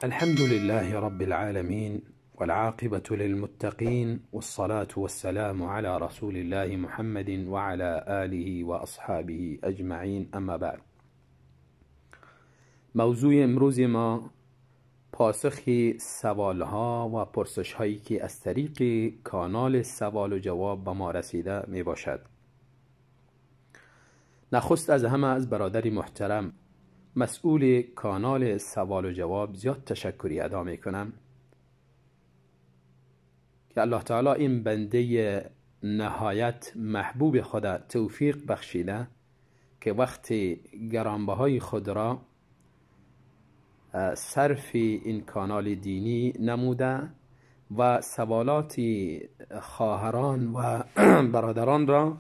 الحمد لله رب العالمين، والعاقبة للمتقين، والصلاة والسلام على رسول الله محمد وعلى آله وأصحابه أجمعين، اما بعد. موضوع امروز ما پاسخ سوالها و پرسش هایی که از طریق کانال سوال و جواب به ما رسیده می باشد. نخست از همه از برادر محترم مسئول کانال سوال و جواب زیاد تشکری ادا می کنم که الله تعالی این بنده نهایت محبوب خدا توفیق بخشیده که وقت گرانبهای خود را صرف این کانال دینی نموده و سوالات خواهران و برادران را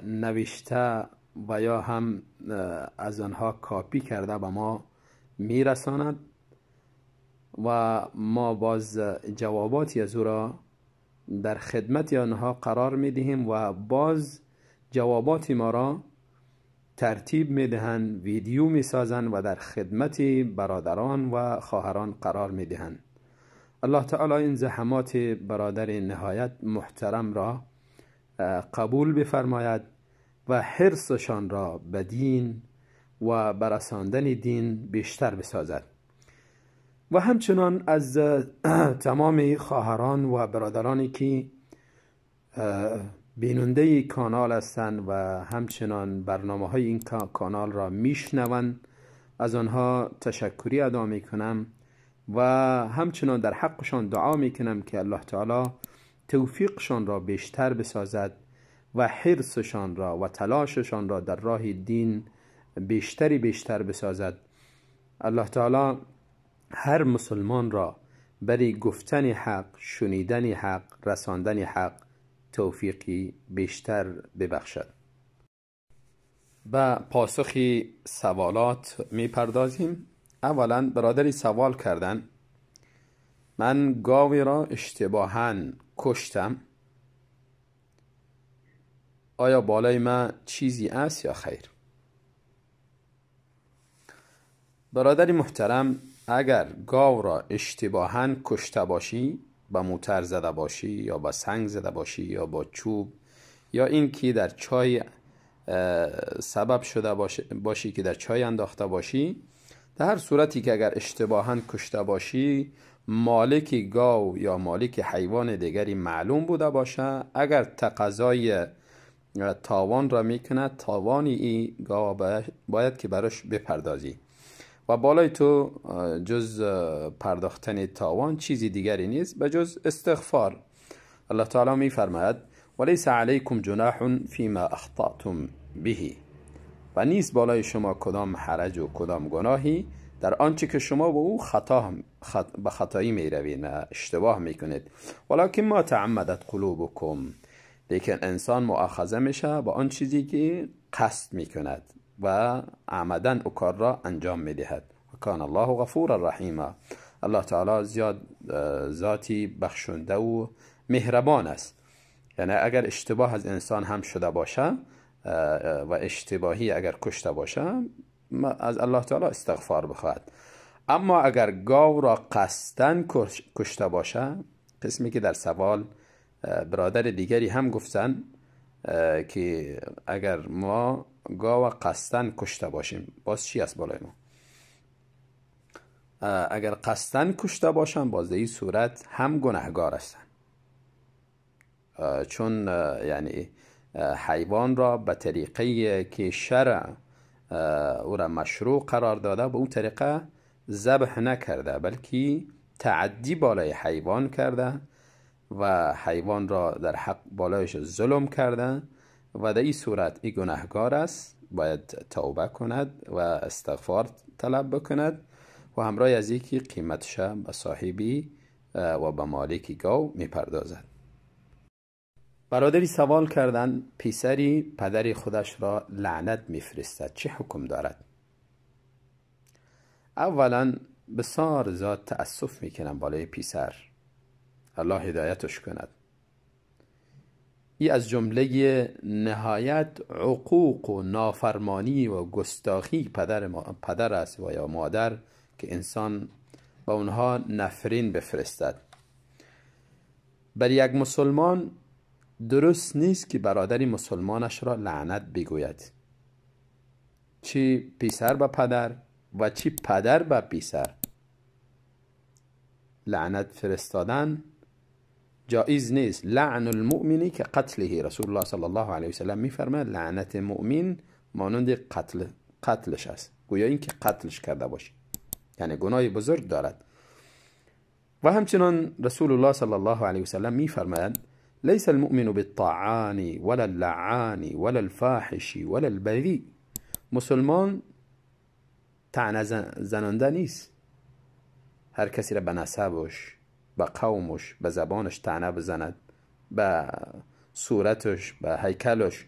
نوشته و یا هم از آنها کاپی کرده به ما میرساند و ما باز جواباتی از او را در خدمت آنها قرار میدهیم و باز جوابات ما را ترتیب میدهند، ویدیو میسازند و در خدمت برادران و خواهران قرار میدهند. الله تعالی این زحمات برادر نهایت محترم را قبول بفرماید و حرصشان را به دین و برساندن دین بیشتر بسازد. و همچنان از تمام خواهران و برادرانی که بیننده کانال هستند و همچنان برنامه های این کانال را میشنوند، از آنها تشکری ادا میکنم و همچنان در حقشان دعا میکنم که الله تعالی توفیقشان را بیشتر بسازد و حرصشان را و تلاششان را در راه دین بیشتر بسازد. الله تعالی هر مسلمان را برای گفتن حق، شنیدن حق، رساندن حق توفیقی بیشتر ببخشد. به پاسخ سوالات میپردازیم. اولا برادری سوال کردن: من گاوی را اشتباهاً کشتم، آیا بالای من چیزی است یا خیر؟ برادر محترم، اگر گاو را اشتباهاً کشته باشی، با موتر زده باشی یا با سنگ زده باشی یا با چوب، یا این که در چای سبب شده باشی که در چای انداخته باشی، در هر صورتی که اگر اشتباهاً کشته باشی، مالک گاو یا مالک حیوان دیگری معلوم بوده باشه، اگر تقاضای تاوان را میکند، تاوان ای گاو باید که براش بپردازی و بالای تو جز پرداختن تاوان چیزی دیگری نیست به جز استغفار. الله تعالی میفرماید: ولیس علیکم جناح فیما اخطأتم به، و نیست بالای شما کدام حرج و کدام گناهی در آنچه که شما به او به خطایی میروید و اشتباه میکنید. ولکن ما تعمدت قلوبکم، لیکن انسان مؤاخذه میشه با آن چیزی که قصد میکند و عمدن او کار را انجام میدهد. و کان الله غفورا رحیما، الله تعالی زیاد ذاتی بخشنده و مهربان است. یعنی اگر اشتباه از انسان هم شده باشه و اشتباهی اگر کشته باشه، از الله تعالی استغفار بخواهد. اما اگر گاو را قصدن کشته باشه، قسمی که در سوال برادر دیگری هم گفتن که اگر ما گاو قصدن کشته باشیم، باز چی است بالای ما؟ اگر قصدن کشته باشن، باز در این صورت هم گناهگار هستن، چون یعنی حیوان را به طریقه که شرع او را مشروع قرار داده به اون طریقه ذبح نکرده، بلکه تعدی بالای حیوان کرده و حیوان را در حق بالایش ظلم کرده و در این صورت این گناهگار است، باید توبه کند و استغفار طلب بکند و همراه از یکی قیمتش به صاحبی و به مالک گاو میپردازد. برادری سوال کردن: پسری پدر خودش را لعنت میفرستد، چه حکم دارد؟ اولا بسیار زیاد تأسف میکنم بالای پسر، الله هدایتش کند. ای از جمله نهایت عقوق و نافرمانی و گستاخی پدر است و یا مادر که انسان با اونها نفرین بفرستد. بر یک مسلمان درست نیست که برادر مسلمانش را لعنت بگوید، چی پسر به پدر و چی پدر به پسر. لعنت فرستادن جایز نیست. لعن المؤمنی که قتله، رسول الله صلی الله علیه وسلم میفرماید لعنت مؤمن مانند قتلش است، گویا اینکه قتلش کرده باشی، یعنی گناه بزرگ دارد. و همچنان رسول الله صلی الله علیه وسلم میفرماید لیس المؤمن بالطعان ولا اللعان ولا الفاحش ولا البذیء. مسلمان طعنه زننده نیست، هر کسی را به نسبش، به قومش، به زبانش طعنه بزند، به صورتش، به هیکلش.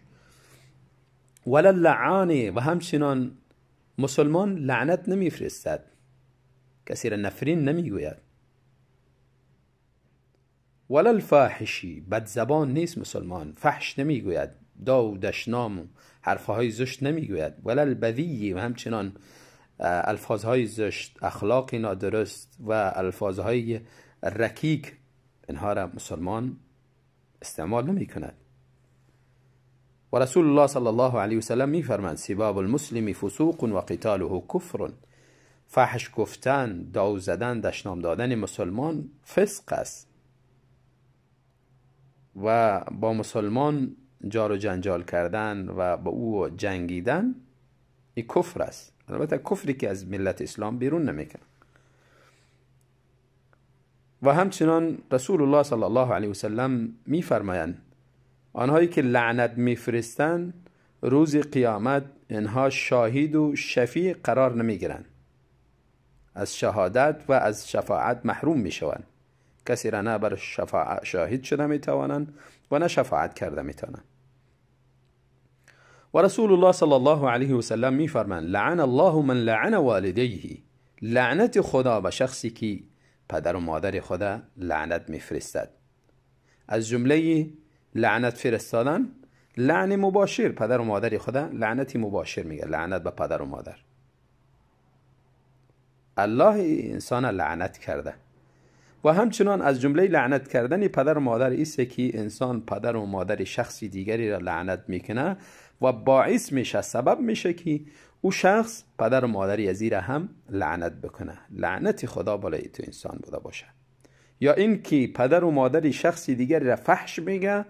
ولا اللعان، و همچنان مسلمان لعنت نمیفرستد، کسی را نفرین نمیگوید. ولا الفاحشی، بد زبان نیست مسلمان، فحش نمیگوید، داو دشنام و حرفهای زشت نمیگوید. ولا البذی، و همچنان الفاظهای زشت، اخلاق نادرست و الفاظهای رکیک، اینها را مسلمان استعمال نمی کند. و رسول الله صلی الله علیه وسلم میفرماند سباب المسلم فسوق و قتاله کفر. فحش گفتن، داو زدن، دشنام دادن مسلمان فسق است و با مسلمان جار و جنجال کردن و با او جنگیدن این کفر است. البته کفری که از ملت اسلام بیرون نمیکنه. و همچنان رسول الله صلی الله علیه وسلم میفرمایند آنهایی که لعنت میفرستند روز قیامت اینها شاهد و شفیع قرار نمیگیرند، از شهادت و از شفاعت محروم میشوند. کسی را نه بر شاهد شده میتوانند و نه شفاعت کرده میتوانند. و رسول الله صلی الله علیه وسلم میفرمایند لعن الله من لعن والدیه، لعنت خدا به شخصی که پدر و مادر خدا لعنت میفرستد. از جمله لعنت فرستادن لعن مباشر، پدر و مادر خدا لعنت مباشر میگه، لعنت به پدر و مادر. الله انسان لعنت کرده. و همچنان از جمله لعنت کردن پدر و مادر ایست که انسان پدر و مادر شخصی دیگری را لعنت میکنه و باعث میشه، سبب میشه که او شخص پدر و مادر ازی را هم لعنت بکنه. لعنت خدا بالای تو انسان بوده باشه. یا این که پدر و مادر شخصی دیگری را فحش میگه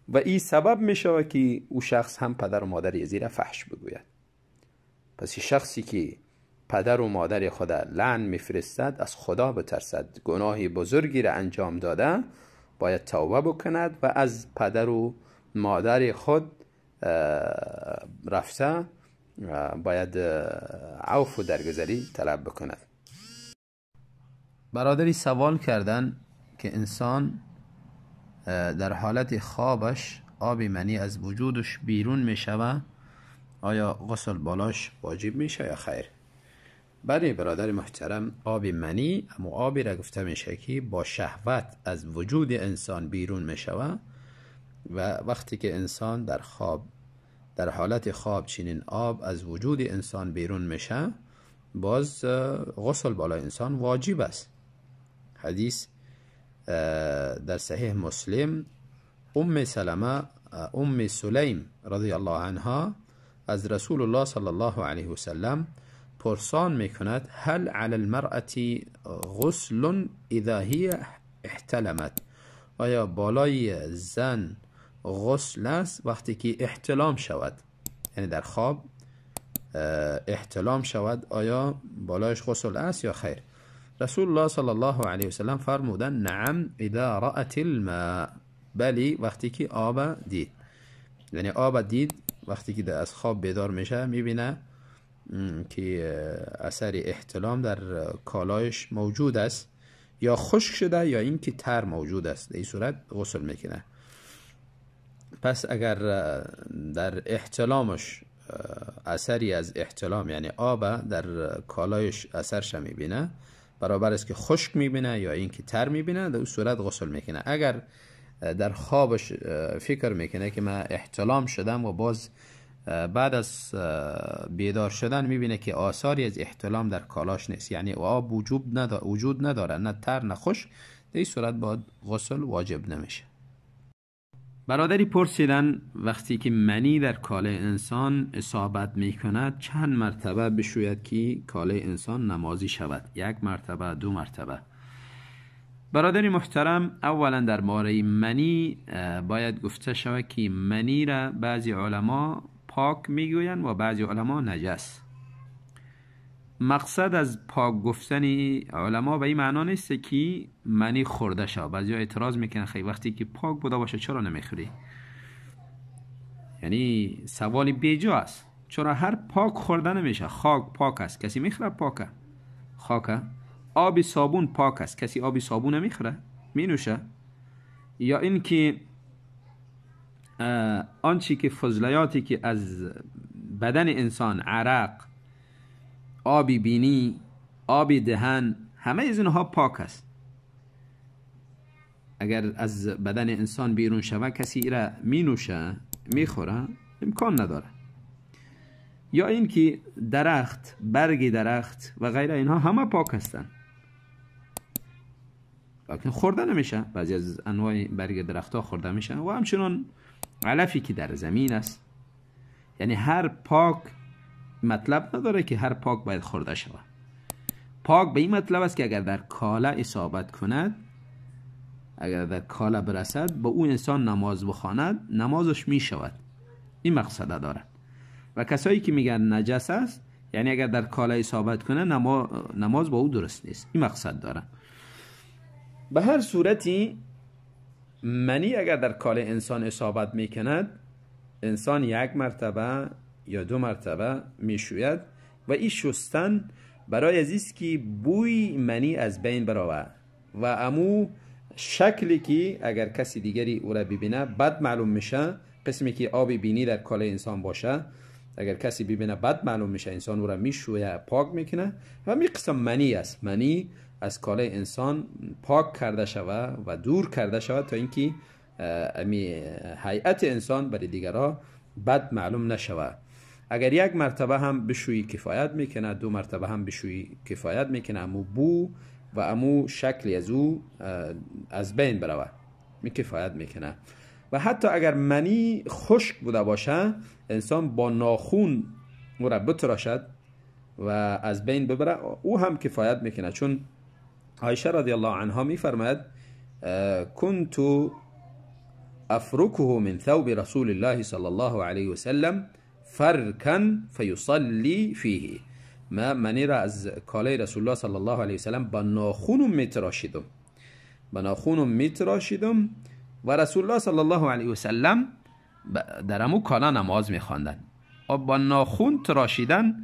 و این سبب میشه که او شخص هم پدر و مادر ازی را فحش بگوید. پس شخصی که پدر و مادر خدا لعن میفرستد از خدا بترسد، گناه بزرگی را انجام داده، باید توبه بکند و از پدر و مادر خود رفته باید عفو و درگذری طلب بکند. برادری سوال کردن که انسان در حالت خوابش آب منی از وجودش بیرون میشوه، آیا غسل بالاش واجب میشه یا خیر؟ بله برادر محترم، آب منی اما آبی را گفته میشه که با شهوت از وجود انسان بیرون میشوه و وقتی که انسان در خواب، در حالت خواب چنین آب از وجود انسان بیرون میشه، باز غسل بالای انسان واجب است. حدیث در صحیح مسلم، ام سلمه، ام سلیم رضی الله عنها از رسول الله صلی الله علیه وسلم پرسان میکند هل علی المرأة غسل اذا هي احتلمت، آیا بالای زن غسل است وقتی که احتلام شود، یعنی در خواب احتلام شود، آیا بالایش غسل است یا خیر؟ رسول الله صلی الله علیه وسلم فرمودن نعم اذا رأت الماء، بلی وقتی که آب دید، یعنی آب دید وقتی که از خواب بیدار میشه میبینه که اثر احتلام در کالایش موجود است، یا خشک شده یا اینکه تر موجود است، در این صورت غسل میکنه. پس اگر در احتلامش اثری از احتلام یعنی آب در کالایش اثرش میبینه، برابر است که خشک میبینه یا اینکه تر میبینه، در اون صورت غسل میکنه. اگر در خوابش فکر میکنه که من احتلام شدم و باز بعد از بیدار شدن میبینه که آثاری از احتلام در کالاش نیست، یعنی آب وجود نداره، نه تر نه خشک، در این صورت باید غسل واجب نمیشه. برادری پرسیدن وقتی که منی در کاله انسان اصابت میکند چند مرتبه بشوید که کاله انسان نمازی شود؟ یک مرتبه، دو مرتبه؟ برادر محترم، اولا در باره منی باید گفته شود که منی را بعضی علما پاک میگویند و بعضی علما نجس. مقصد از پاک گفتن علما به این معنا نیست که منی خورده شود. بعضی ها اعتراض میکنن خیلی وقتی که پاک بوده باشه چرا نمیخوری؟ یعنی سوال بیجا است. چرا هر پاک خورده نمیشه؟ خاک پاک است، کسی میخوره؟ پاکه، خاکه. آب صابون پاک است، کسی آب صابون نمیخوره، مینوشه. یا اینکه آنچه که فضلیاتی که از بدن انسان، عرق، آبی بینی، آبی دهن، همه از اینها پاک است. اگر از بدن انسان بیرون شود کسی را می نوشه، میخوره، امکان نداره. یا اینکه درخت، برگ درخت و غیره، اینها همه پاک هستند، لکن خورده نمیشه. بعضی از انواع برگ درخت ها خورده میشه و همچنان علفی که در زمین است. یعنی هر پاک مطلب نداره که هر پاک باید خورده شود. پاک به این مطلب است که اگر در کاله اصابت کند، اگر در کاله برسد، با اون انسان نماز بخواند، نمازش می شود. این مقصد داره. و کسایی که میگن نجس است، یعنی اگر در کاله اصابت کنه نماز با او درست نیست، این مقصد داره. به هر صورتی منی اگر در کاله انسان اصابت میکند، انسان یک مرتبه یا دو مرتبه میشوید و این شستن برای از که بوی منی از بین برود و امو شکلی که اگر کسی دیگری او را ببینه بد معلوم میشه. قسمی که آب بینی در کاله انسان باشه، اگر کسی ببینه بد معلوم میشه، انسان او را میشویه، پاک میکنه. و می قسم منی است، منی از کاله انسان پاک کرده شوه و دور کرده شوه تا اینکه امی هیئت انسان برای دیگرها بد معلوم نشوه. اگر یک مرتبه هم بشویی کفایت میکنه، دو مرتبه هم بشویی کفایت میکنه، امو بو و امو شکلی از او از بین بروه، می کفایت میکنه. و حتی اگر منی خشک بوده باشه، انسان با ناخون او را بتراشد و از بین ببره، او هم کفایت میکنه. چون عایشه رضی الله عنها میفرماید كنت افركه من ثوب رسول الله صلی الله علیه وسلم فرکا فیصلی فیه. ما منی را از کالای رسول الله صلی الله علیه وسلم با ناخونم میتراشیدم، با ناخونم میتراشیدم و رسول الله صلی الله علیه وسلم در امو کالا نماز میخواندن. با ناخون تراشیدن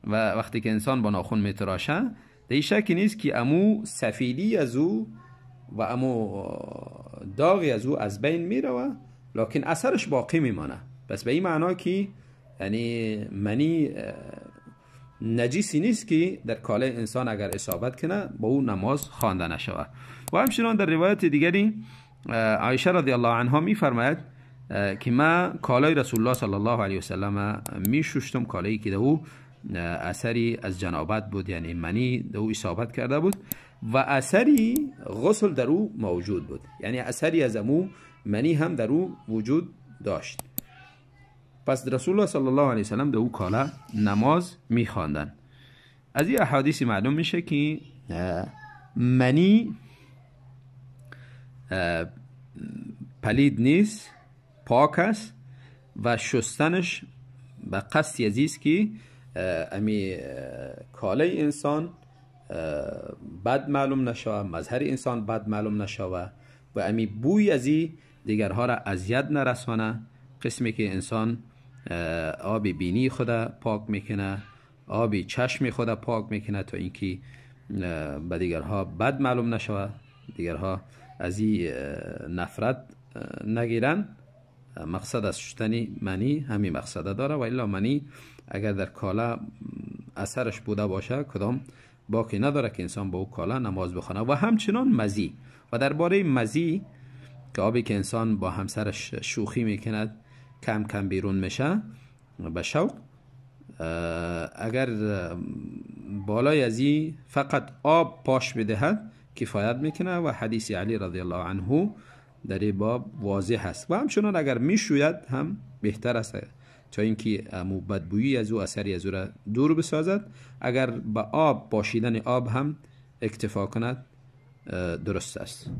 و وقتی که انسان با ناخون میتراشه، در شکی نیست که امو سفیدی از او و امو داغی از او از بین میروه، لکن اثرش باقی میمانه. پس به این معنا که یعنی منی نجیسی نیست که در کاله انسان اگر اصابت کنه با او نماز خوانده نشود. و همچنان در روایت دیگری عایشه رضی الله عنها میفرماید که ما کالای رسول الله صلی الله علیه وسلم میشستم، کالایی که در او اثری از جنابت بود، یعنی منی در او اصابت کرده بود و اثری غسل در او موجود بود، یعنی اثری از امو منی هم در او وجود داشت. پس رسول الله صلی الله علیه وسلم در او کالا نماز میخواندن. از این احادیث معلوم میشه که منی پلید نیست، پاک است و شستنش به قصد ازیست که امی کاله انسان بد معلوم نشوه، مظهر انسان بد معلوم نشوه و امی بوی ازی دیگرها را اذیت نرسانه. قسمی که انسان آب بینی خود پاک میکنه، آب چشم خود پاک میکنه تا اینکه به دیگرها بد معلوم نشوه، دیگرها از این نفرت نگیرن. مقصد از شستن منی همین مقصد داره و الا منی اگر در کالا اثرش بوده باشه کدام باقی نداره که انسان با او کالا نماز بخونه. و همچنان مزی، و درباره مزی که آبی که انسان با همسرش شوخی میکند کم کم بیرون میشه، به شوق، اگر بالای از این فقط آب پاش بدهد کفایت میکنه و حدیث علی رضی الله عنه در این باب واضح است. و همچنان اگر میشوید هم بهتر است تا اینکه بدبویی از او اثری از او را دور بسازد. اگر به آب پاشیدن آب هم اکتفا کند درست است.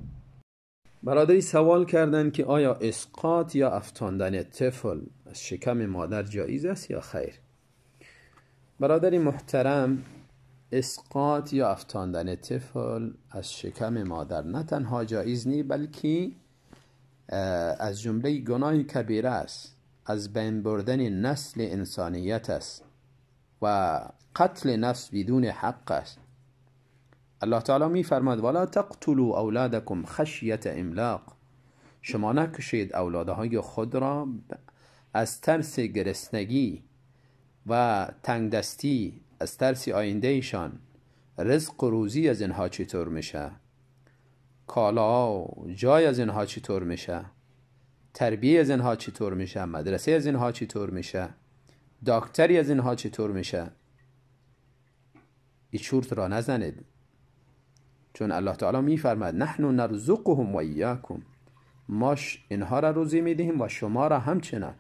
برادری سوال کردند که آیا اسقاط یا افتاندن طفل از شکم مادر جایز است یا خیر؟ برادری محترم، اسقاط یا افتاندن طفل از شکم مادر نه تنها جایز نی، بلکه از جمله گناه کبیره است، از بین بردن نسل انسانیت است و قتل نفس بدون حق است. الله تعالی می فرماد ولا تقتلوا اولادکم خشیت املاق، شما نکشید اولادهای خود را از ترس گرسنگی و تنگدستی، از ترس آینده ایشان، رزق و روزی از اینها چطور میشه، کالا و جای از اینها چطور میشه، تربیه از اینها چطور میشه، مدرسه از اینها چطور میشه، دکتری از اینها چطور میشه. این چورت را نزنید، چون الله تعالی میفرماد نحن نرزقهم و ایاکم، ما اینها را روزی میدهیم و شما را همچنان.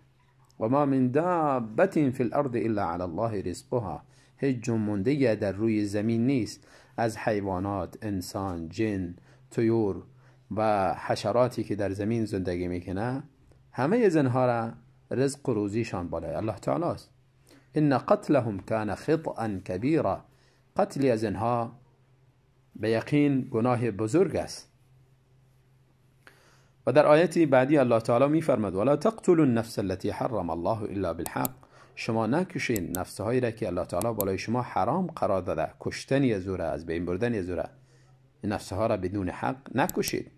و ما من دابة فی الارض الا علی الله رزقها، هیچ جنبنده در روی زمین نیست از حیوانات، انسان، جن، طیور و حشراتی که در زمین زندگی میکنه، همه از اینها را رزق و روزیشان بالای الله تعالی است. ان قتلهم کان خطأ کبیرا، قتل از اینها به یقین گناه بزرگ است. و در آیت بعدی الله تعالی میفرماد ولا تقتلوا النفس التي حرم الله الا بالحق، شما نکشین نفس هایی را که الله تعالی بالای شما حرام قرار داده، کشتن از او را، از بین بردن از او را، نفس ها را بدون حق نکشید.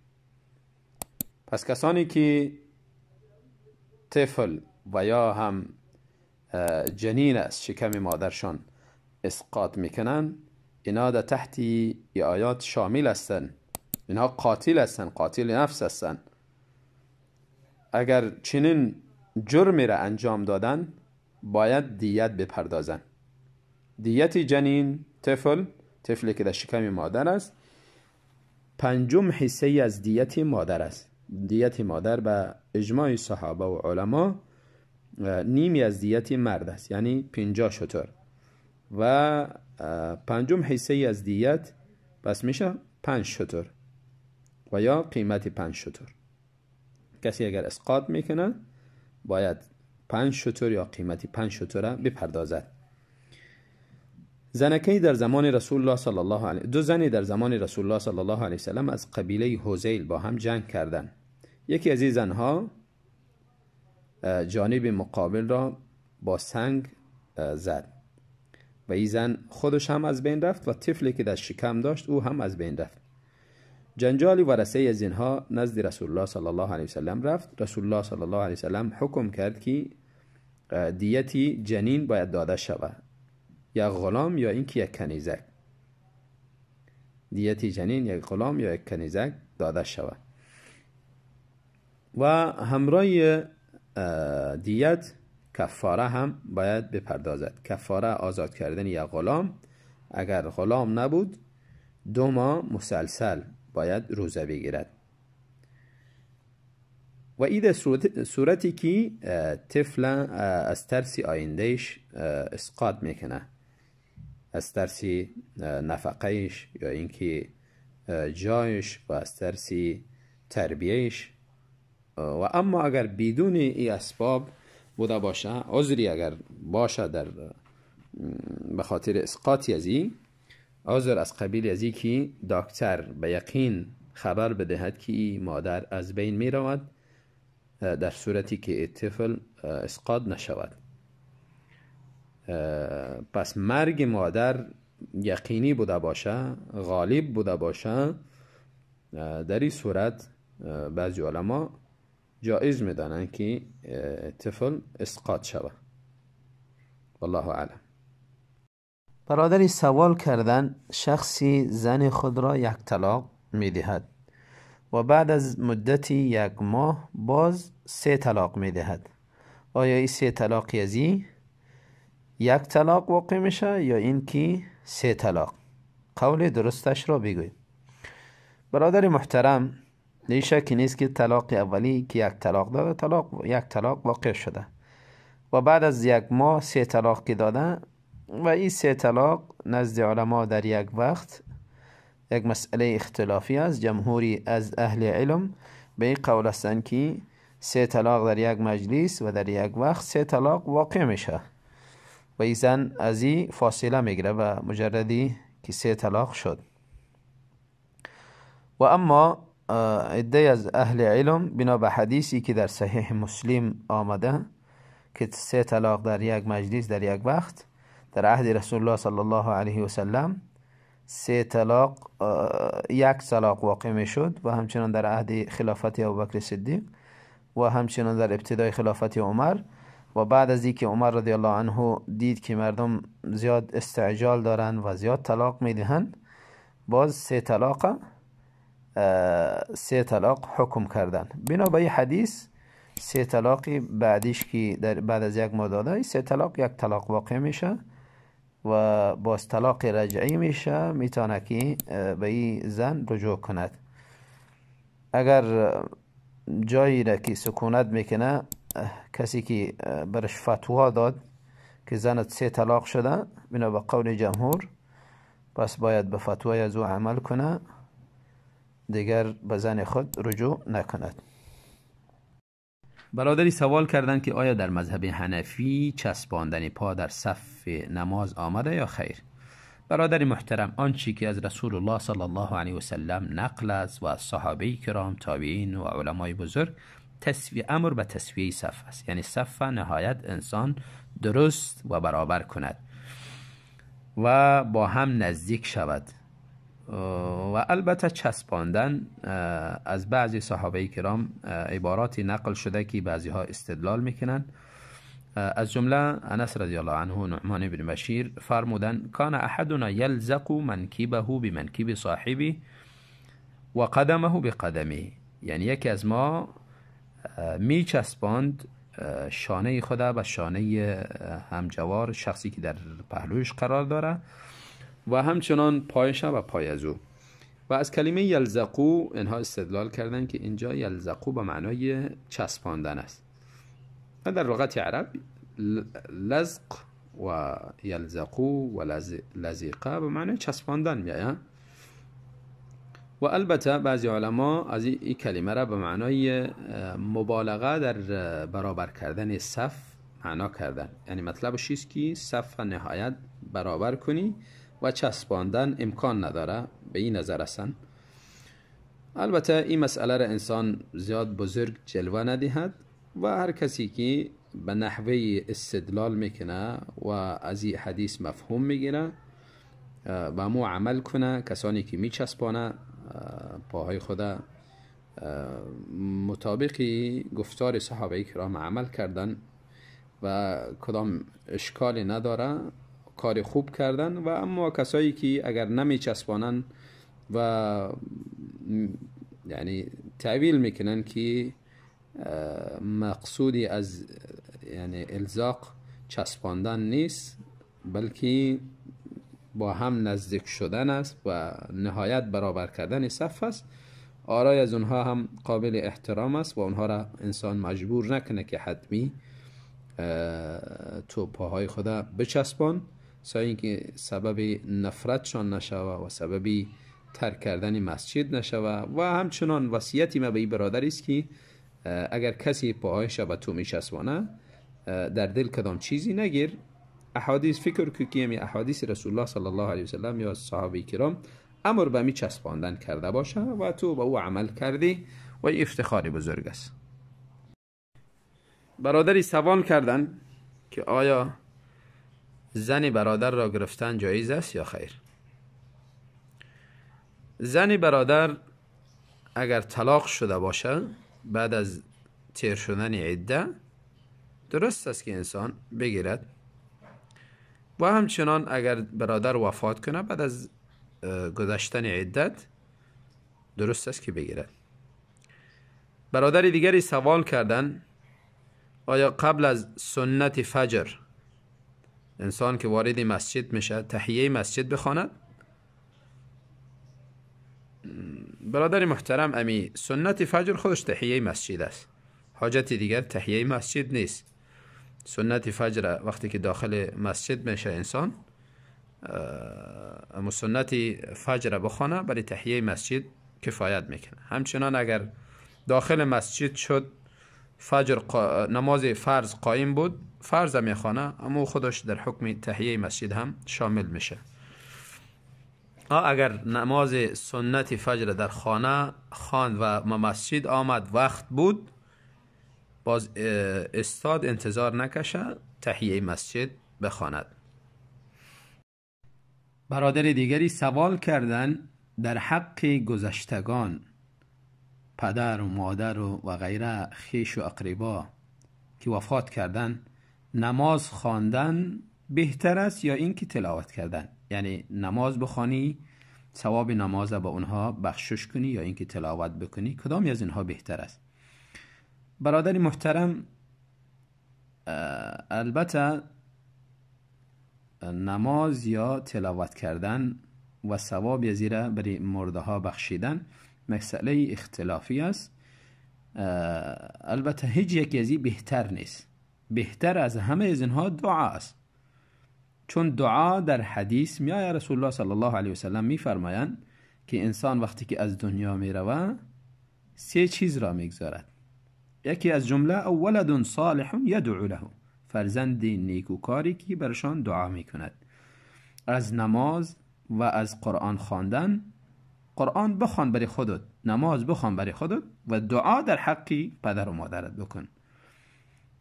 پس کسانی که طفل و یا هم جنین از شکم مادرشان اسقاط میکنن، اینا در تحت ای آیات شامل هستند، اینها قاتل هستند، قاتل نفس هستند. اگر چنین جرمی را انجام دادن باید دیت بپردازن. دیت جنین، طفل، طفلی که در شکم مادر است، پنجم حصه از دیت مادر است. دیت مادر به اجماع صحابه و علما نیمی از دیت مرد است، یعنی 50 شتر، و پنجم حصه از دیت پس میشه 5 شتر و یا قیمت 5 شتر. کسی اگر اسقاط میکنه باید 5 شتر یا قیمت 5 شتر بپردازد. زنکی در زمان رسول الله صلی الله علیه، دو زنی در زمان رسول الله صلی الله علیه وسلم از قبیله هذیل با هم جنگ کردند. یکی از این زنها جانب مقابل را با سنگ زد و این زن خودش هم از بین رفت و طفلی که در شکم داشت او هم از بین رفت. جنجالی ورثه از اینها نزد رسول الله صلی الله علیه وسلم رفت. رسول الله صلی الله علیه وسلم حکم کرد که دیتی جنین باید داده شود، یا غلام یا اینکه یک کنیزک. دیتی جنین یک غلام یا یک کنیزک داده شود و همراه دیت کفاره هم باید بپردازد. کفاره آزاد کردن یک غلام، اگر غلام نبود 2 ماه مسلسل باید روزه بگیرد. و این صورتی که طفل از ترس آیندهش اسقاط میکنه، از ترس نفقهش یا اینکه جایش و از ترس تربیهش. و اما اگر بدون این اسباب بوده باشه، عذری اگر باشه در به خاطر اسقاطی از این عذر از قبیل از این که دکتر به یقین خبر بدهد که این مادر از بین می رود در صورتی که طفل اسقاط نشود، پس مرگ مادر یقینی بوده باشه، غالب بوده باشه، در این صورت بعضی علما جایز میدانند که طفل اسقاط شود. والله اعلم. برادری سوال کردن شخصی زن خود را یک طلاق میدهد و بعد از مدتی 1 ماه باز 3 طلاق میدهد، آیا این 3 طلاق ازی یک طلاق واقع میشه یا این که 3 طلاق؟ قول درستش را بگوید. برادر محترم، شکی نیست که طلاق اولی که یک طلاق داده، طلاق یک طلاق واقع شده و بعد از یک ماه 3 طلاق که داده و این 3 طلاق نزد علما در یک وقت یک مسئله اختلافی است. جمهوری از اهل علم به این قول هستند که 3 طلاق در یک مجلس و در یک وقت 3 طلاق واقع میشه و این زن از این فاصله میگیره و مجردی که 3 طلاق شد. و اما عده از اهل علم بنا به حدیثی که در صحیح مسلم آمده که 3 طلاق در یک مجلس در یک وقت در عهد رسول الله صلی الله علیه و سلم 3 طلاق یک طلاق واقع می شد و همچنان در عهد خلافت ابوبکر صدیق و همچنان در ابتدای خلافت عمر و بعد از اینکه عمر رضی الله عنه دید که مردم زیاد استعجال دارند و زیاد طلاق می دهند، باز 3 طلاق حکم کردن. بنا به این حدیث 3 طلاق بعدیش که در بعد از یک ماه داده، 3 طلاق یک طلاق واقع میشه و باز طلاق رجعی میشه، میتونه که به این زن رجوع کند. اگر جایی را که سکونت میکنه کسی که برش فتوا داد که زنت 3 طلاق شده، بنا به قول جمهور پس باید به فتوای از او عمل کنه، دیگر به زن خود رجوع نکند. برادری سوال کردند که آیا در مذهب حنفی چسباندن پا در صف نماز آمده یا خیر؟ برادر محترم، آنچه که از رسول الله صلی الله علیه و سلم نقل است و از صحابه کرام، تابعین و علمای بزرگ، تسویه امر به تسویه صف است. یعنی صف نهایت انسان درست و برابر کند و با هم نزدیک شود. و البته چسباندن از بعضی صحابه کرام عباراتی نقل شده که بعضی ها استدلال میکنن، از جمله انس رضی الله عنه و نعمان بن بشیر فرمودن کان احدنا یلزق منکبه بمنکب صاحبه و قدمه بقدمه، یعنی یکی از ما می چسباند شانه خدا به شانه همجوار شخصی که در پهلوش قرار داره و همچنان پایش و پای از او. و از کلمه یلزقو اینها استدلال کردن که اینجا یلزقو به معنای چسباندن است. و در لغت عرب لزق و یلزقو و لزیقه به معنای چسباندن میآید. و البته بعضی علما از این کلمه را به معنای مبالغه در برابر کردن صف معنا کردن، یعنی مطلبش است که صف نهایت برابر کنی و چسباندن امکان نداره، به این نظر هستن. البته این مسئله را انسان زیاد بزرگ جلوه ندهد و هر کسی که به نحوه استدلال میکنه و از این حدیث مفهوم میگیره و مو عمل کنه، کسانی که میچسبانه پاهای خدا مطابق گفتار صحابه کرام عمل کردن و کدام اشکالی نداره، کار خوب کردن. و اما کسایی که اگر نمیچسبانن و یعنی تعویل میکنن که مقصودی از یعنی الزاق چسباندن نیست، بلکه با هم نزدیک شدن است و نهایت برابر کردن صف است، آرای از اونها هم قابل احترام است و اونها را انسان مجبور نکنه که حتمی تو پاهای خدا بچسبان، تا اینکه سبب نفرتشان نشوه و سبب ترک کردن مسجد نشوه. و همچنان وصیتی ما به این برادر است که اگر کسی پاهایش به تو میچسبانه در دل کدام چیزی نگیر. احادیث فکر که یعنی احادیث رسول الله صلی الله علیه و سلم یا صحابه کرام امر به می چسباندن کرده باشه و تو به او عمل کردی و افتخار بزرگ است. برادری سوال کردن که آیا زن برادر را گرفتن جایز است یا خیر؟ زن برادر اگر طلاق شده باشه بعد از تیر شدن عده، درست است که انسان بگیرد. و همچنان اگر برادر وفات کنه بعد از گذشتن عدت، درست است که بگیرد. برادر دیگری سوال کردن آیا قبل از سنت فجر انسان که وارد مسجد میشه تحیه مسجد بخواند؟ برادر محترم، امی سنت فجر خودش تحیه مسجد است، حاجت دیگر تحیه مسجد نیست. سنت فجر وقتی که داخل مسجد میشه انسان اما سنت فجر بخوانه برای تحیه مسجد کفایت میکنه. همچنان اگر داخل مسجد شد فجر نماز فرض قایم بود، فرض میخوانه، اما خودش در حکم تحیه مسجد هم شامل میشه. اگر نماز سنت فجر در خانه خواند و مسجد آمد وقت بود، باز استاد انتظار نکشه تحیه مسجد بخواند. برادر دیگری سوال کردن در حق گذشتگان، پدر و مادر و غیره، خویش و اقربا که وفات کردن، نماز خواندن بهتر است یا اینکه تلاوت کردن؟ یعنی نماز بخوانی ثواب نماز با اونها بخشش کنی یا اینکه تلاوت بکنی، کدام از اینها بهتر است؟ برادر محترم، البته نماز یا تلاوت کردن و ثواب زیرا برای مرده ها بخشیدن مسئله اختلافی است. البته هیچ یکی از این بهتر نیست. بهتر از همه از اینها دعا است، چون دعا در حدیث می آید رسول الله صلی الله علیه وسلم میفرمایند که انسان وقتی که از دنیا می رود سه چیز را میگذارد. یکی از جمله او ولد صالح یدعو له، فرزند نیکوکاری که برشان دعا میکند. از نماز و از قرآن خواندن، قرآن بخوان برای خودت، نماز بخوان برای خودت و دعا در حقی پدر و مادرت بکن.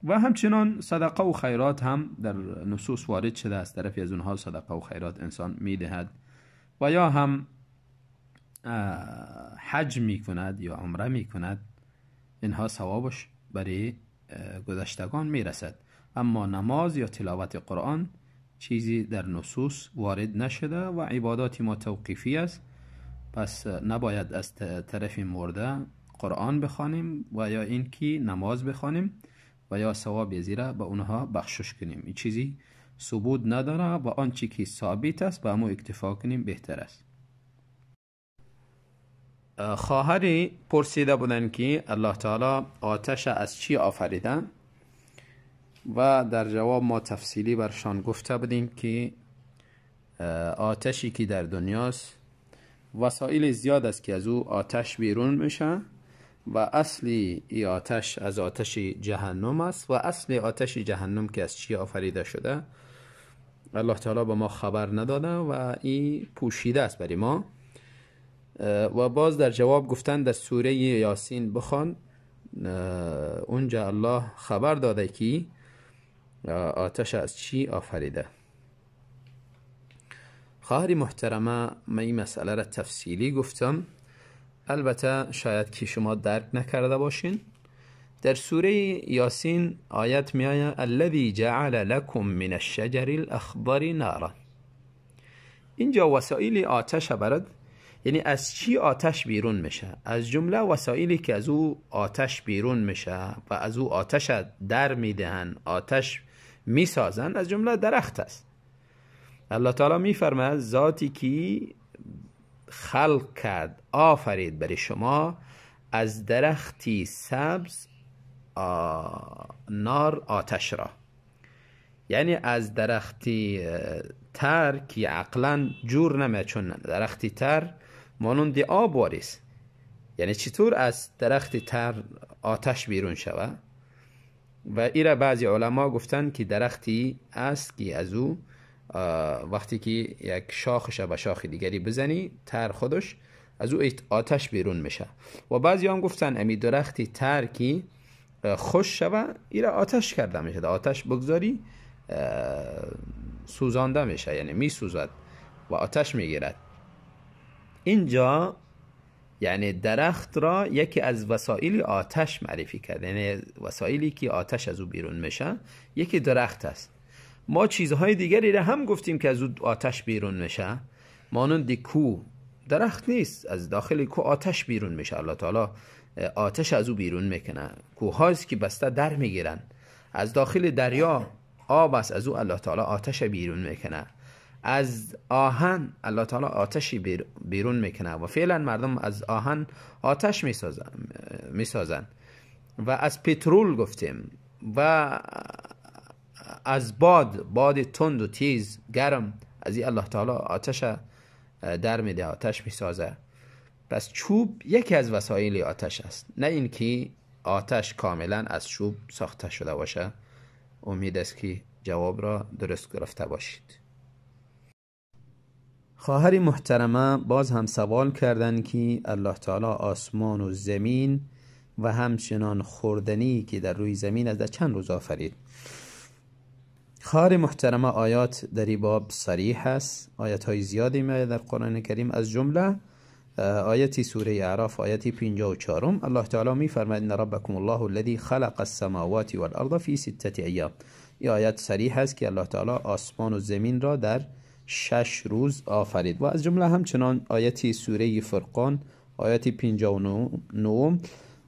و همچنان صدقه و خیرات هم در نصوص وارد شده، از طرفی از اونها صدقه و خیرات انسان میدهد و یا هم حج میکند یا عمره میکند، اینها ثوابش برای گذشتگان میرسد. اما نماز یا تلاوت قرآن چیزی در نصوص وارد نشده و عبادات ما توقیفی است، پس نباید از طرف مرده قرآن بخوانیم و یا اینکه نماز بخوانیم و یا ثواب زیرا به اونها بخشش کنیم. این چیزی ثبوت نداره و آنچه که ثابت است به امو اکتفا کنیم بهتر است. خواهری پرسیده بودن که الله تعالی آتش از چی آفریده و در جواب ما تفصیلی برشان گفته بودیم که آتشی که در دنیاست وسایل زیاد است که از او آتش بیرون میشه و اصلی ای آتش از آتش جهنم است و اصل آتش جهنم که از چی آفریده شده الله تعالی به ما خبر نداده و این پوشیده است برای ما. و باز در جواب گفتن در سوره یاسین بخوان، اونجا الله خبر داده که آتش از چی آفریده. خواهر محترمه، من این مسئله را تفصیلی گفتم، البته شاید که شما درک نکرده باشین. در سوره یاسین آیت می آید الذی جعل لکم من الشجر الاخضر نارا. اینجا وسایل آتش برد، یعنی از چی آتش بیرون میشه؟ از جمله وسایلی که از او آتش بیرون میشه و از او آتش در میدهن، آتش میسازن، از جمله درخت است. الله تعالی میفرماید ذاتی که خلق کرد، آفرید برای شما از درختی سبز نار آتش را، یعنی از درختی تر که عقلا جور نمیاد، چون درختی تر مانند آب واریست، یعنی چطور از درخت تر آتش بیرون شود؟ و ایره بعضی علما گفتن که درختی است که از او وقتی که یک شاخش به شاخ دیگری بزنی تر خودش از او آتش بیرون میشه. و بعضی هم گفتن امی درختی تر که خوش شوه ایره آتش کرده میشه، آتش بگذاری سوزانده میشه، یعنی میسوزد و آتش میگیرد. اینجا یعنی درخت را یکی از وسایل آتش معرفی کرد، یعنی وسایلی که آتش از او بیرون میشه یکی درخت است. ما چیزهای دیگری را هم گفتیم که از او آتش بیرون میشه، مانند کو، درخت نیست، از داخل کو آتش بیرون میشه، الله تعالی آتش از او بیرون میکنه. کوهاست که بسته در میگیرن. از داخل دریا آب است، از او الله تعالی آتش بیرون میکنه. از آهن الله تعالی آتشی بیرون میکنه و فعلا مردم از آهن آتش میسازن. و از پترول گفتیم و از باد، باد تند و تیز گرم، از این الله تعالی آتش در میده، آتش میسازه. پس چوب یکی از وسایل آتش است، نه اینکه آتش کاملا از چوب ساخته شده باشه. امید است که جواب را درست گرفته باشید. خواهر محترمه باز هم سوال کردن که الله تعالی آسمان و زمین و همچنان خوردنی که در روی زمین است در چند روز آفرید. خواهر محترمه آیات در این باب صریح است، آیات های زیادی میاد در قرآن کریم، از جمله آیت سوره اعراف آیت 54 الله تعالی میفرماید ان ربکم الله الذی خلق السماوات والارض فی سته ایام. این آیت صریح است که الله تعالی آسمان و زمین را در 6 روز آفرید. و از جمله همچنان آیت سوره فرقان آیت 59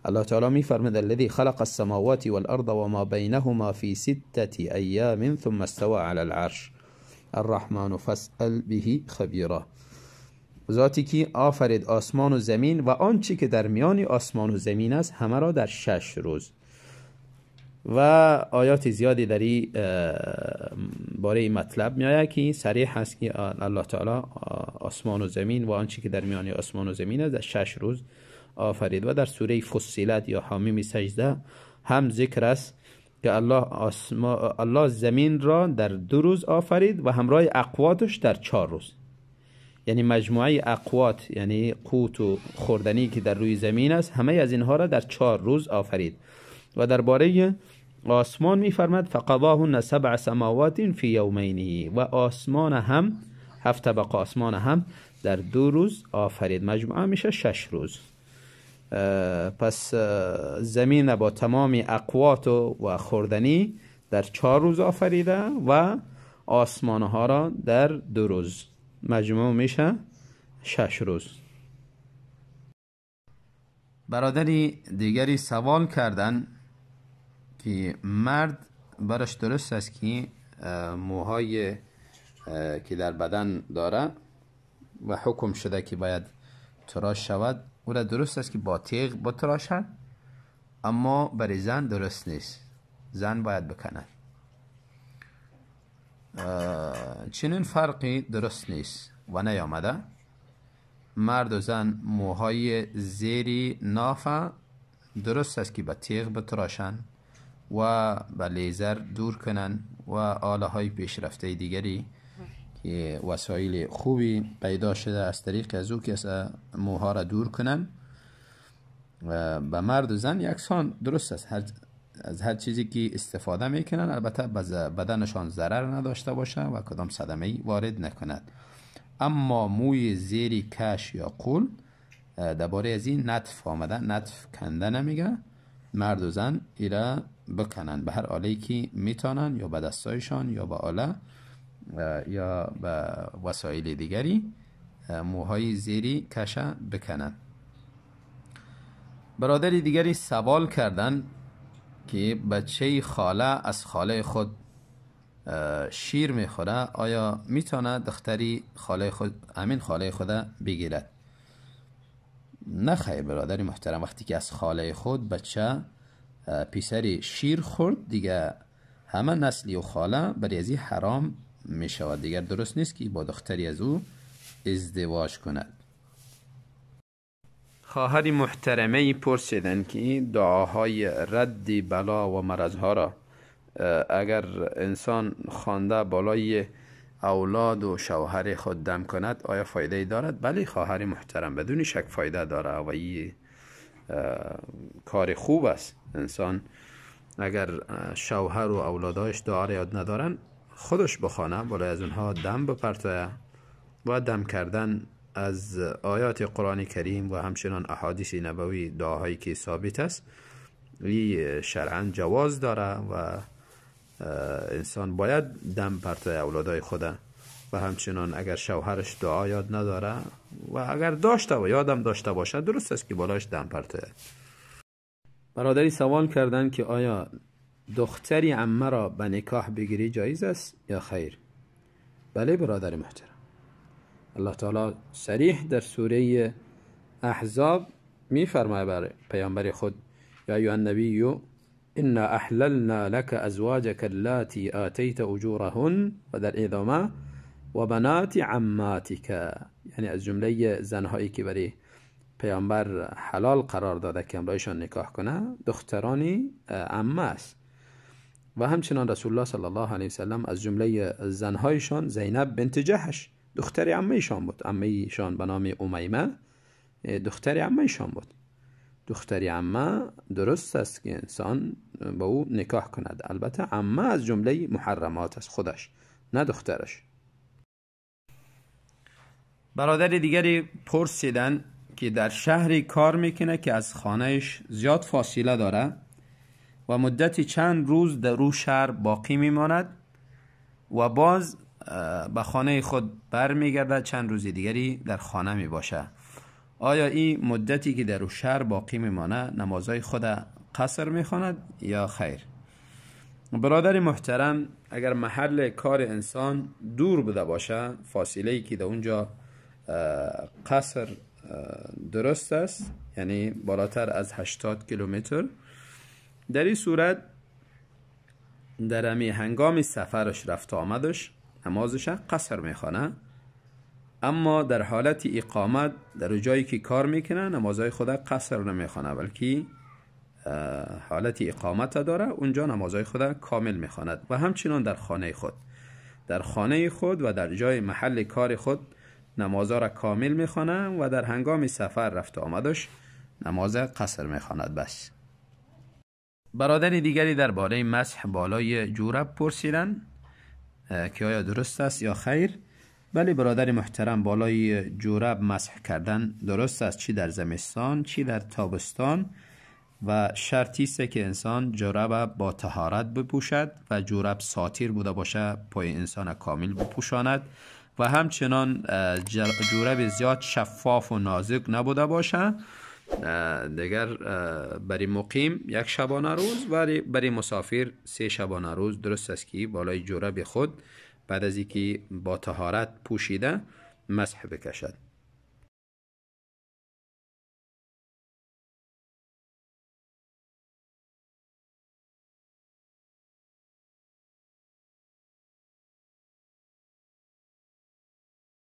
الله تعالی میفرماید الذی خلق السماوات والارض وما بینهما فی سته ایام ثم استوى علی العرش الرحمن فاسأل به خبیرا. ذاتی که آفرید آسمان و زمین و آنچه که در میان آسمان و زمین است همه را در 6 روز. و آیات زیادی در این باره این مطلب می آید که صریح است که الله تعالی آسمان و زمین و آنچه که در میان آسمان و زمین است در 6 روز آفرید. و در سوره فصلت یا حامیم سجده هم ذکر است که الله زمین را در 2 روز آفرید و همراه اقواتش در 4 روز. یعنی مجموعه اقوات، یعنی قوت و خوردنی که در روی زمین است، همه از اینها را در 4 روز آفرید. و درباره آسمان می‌فرماد فقضاهن 7 سماوات فی یومین، و آسمان هم 7 طبقه آسمان هم در 2 روز آفرید، مجموعه میشه 6 روز. پس زمین با تمام اقوات و خوردنی در 4 روز آفریده و آسمان ها را در 2 روز، مجموع میشه 6 روز. برادری دیگری سوال کردن که مرد برش درست است که موهای که در بدن داره و حکم شده که باید تراش شود، او را درست است که با تیغ بتراشد، اما برای زن درست نیست، زن باید بکند. چنین فرقی درست نیست و نیامده. مرد و زن موهای زیری نافه درست است که با تیغ بتراشند و با لیزر دور کنن و آله های پیشرفته دیگری که وسایل خوبی پیدا شده از طریق از او که موها را دور کنن. به مرد و زن یکسان درست است، از هر چیزی که استفاده میکنن، البته بدنشان ضرر نداشته باشه و کدام صدمه وارد نکند. اما موی زیری کش یا قول درباره از این نطف آمده، نطف کنده نمیگه، مرد و زن ایره بکنن به هر آله‌ای که میتونن، یا به دستایشان یا به آله یا به وسایل دیگری موهای زیری کشه بکنن. برادر دیگری سوال کردن که بچه خاله از خاله خود شیر میخوره، آیا میتونه دختری خاله خود، امین خاله خود بگیرد؟ نه خیر برادر محترم، وقتی که از خاله خود بچه پسری شیر خورد دیگه همه نسلی و خاله برای ازی حرام میشود، دیگر درست نیست که با دختری از او ازدواج کند. خواهر محترمه پرسیدن که دعاهای رد بلا و مرضها را اگر انسان خوانده بالای اولاد و شوهر خود دم کند آیا فایده دارد؟ بله خواهر محترم، بدون شک فایده داره و این کار خوب است. انسان اگر شوهر و اولادهایش دعا را یاد ندارن خودش بخوانه، بالای از اونها دم بپرتوه و دم کردن از آیات قرآن کریم و همچنان احادیث نبوی دعاهایی که ثابت است این شرعاً جواز داره و انسان باید دم پرتوی اولادای خوده و همچنان اگر شوهرش دعا یاد نداره و اگر داشته و یادم داشته باشه درست است که بالاش دم پرتوی. برادری سوال کردن که آیا دختری عمه را به نکاح بگیری جایز است یا خیر؟ بله برادر محترم، الله تعالی صریح در سوره احزاب میفرماید بر پیامبر خود: یا ایها النبی انا احللنا لك ازواجك اللاتی آتیت اجورهن، و در ادامه و بنات عماتک، یعنی از جمله زنهایی که برای پیامبر حلال قرار داده که همراهشان نکاح کنه دخترانی عمه است. و همچنان رسول الله صلی الله علیه وسلم از جمله زنهایشان زینب بنت جحش دختر عمهشان بود، عمهشان به نام امیمه دختر عمهشان بود. دختر عمه درست است که انسان با او نکاح کند، البته عمه از جمله محرمات است خودش، نه دخترش. برادر دیگری پرسیدن که در شهری کار میکنه که از خانهش زیاد فاصله داره و مدت چند روز در او شهر باقی میماند و باز به خانه خود برمیگرده، چند روز دیگری در خانه میباشه. آیا این مدتی که در او شهر باقی میمانه نمازهای خود قصر میخواند یا خیر؟ برادر محترم، اگر محل کار انسان دور بوده باشه، فاصله ای که در اونجا قصر درست است، یعنی بالاتر از 80 کیلومتر، در این صورت در امی هنگام سفرش رفت آمدش نمازش قصر میخوانه. اما در حالت اقامت در جایی که کار میکنه نمازهای خود قصر نمیخوانه، بلکه حالت اقامت داره، اونجا نمازهای خود کامل میخواند. و همچنان در خانه خود، در خانه خود و در جای محل کار خود نمازها را کامل میخوانه و در هنگام سفر رفت آمدش نماز قصر میخواند. بس. برادر دیگری درباره مسح بالای جورب پرسیدن که آیا درست است یا خیر؟ بله برادر محترم، بالای جورب مسح کردن درست است، چی در زمستان چی در تابستان، و شرطی است که انسان جورب با طهارت بپوشد و جورب ساتیر بوده باشه، پای انسان کامل بپوشاند، و همچنان جورب زیاد شفاف و نازک نبوده باشه. دیگر برای مقیم 1 شبانه روز و برای مسافر 3 شبانه روز درست است که بالای جورب خود بعد از اینکه با طهارت پوشیده مسح بکشد.